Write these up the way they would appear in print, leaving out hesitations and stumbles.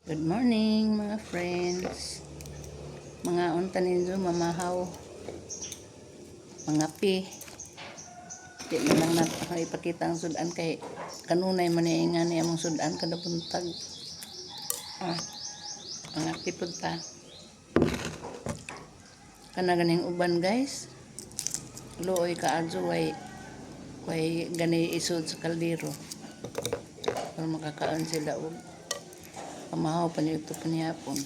Good morning, mga friends. Mga unta ninyo, mamahaw. Mga pi. Di na lang nato ipakita ang sudan kay kanunay man ni nga ni among sudan kada buntag. Ah, mga pi pud ta. Kana ganing uban, guys. Luoy kaadyo, way gani isod sa kaldero. Para makakaon sila og pamahaw pa niyo ito panihapon.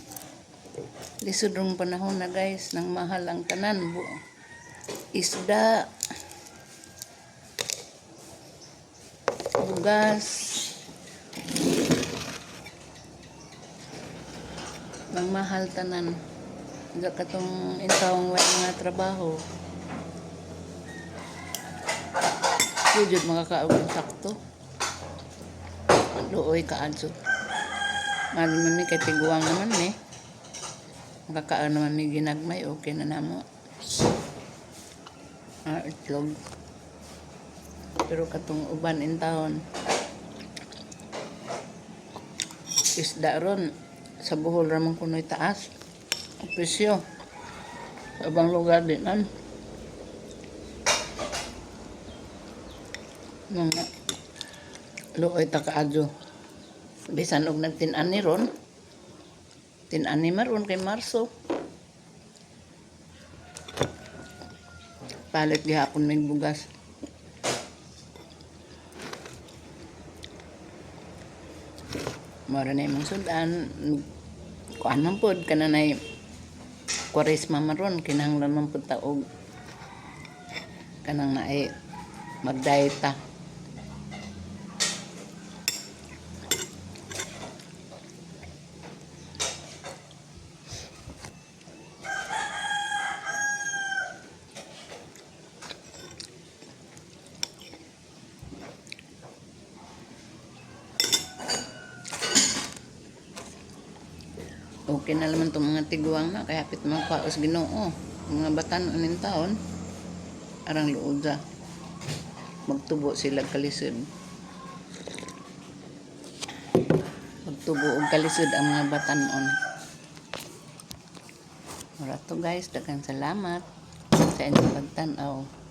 Lisod rong panahon na, guys, nang mahal ang tanan. Isda, bugas, nang mahal tanan. Ga katong intawong way mga trabaho. Di jud makakaog og sakto. Luoy kaadto. Mahal man mi kay tiguang naman mi. Makakaon naman mi ginagmay, okay na namo. Ah, itlog. Pero katong uban in town, isda ron, sa Bohol ramang kuno'y taas ang presyo. Sa ubang lugar di man. Mga luoy ta kaadyo. Bisan og nagtin-ani ron, tin-ani man ron kay Marso. Palit gihapon may bugas. Mora na imong sudan, kuan man pod kana nay Kwaresma man ron, kinahanglan man pud ta og kanang naay mag-diet ta. Okay na naman itong mga tiguang na, kaya hapit mga kwaos Ginoo. Mga batan unin taon, arang luod sa magtubo sila kalisod. Magtubo og kalisod ang mga batanon. Mura to, guys, daghang salamat sa inyong pagtan-aw.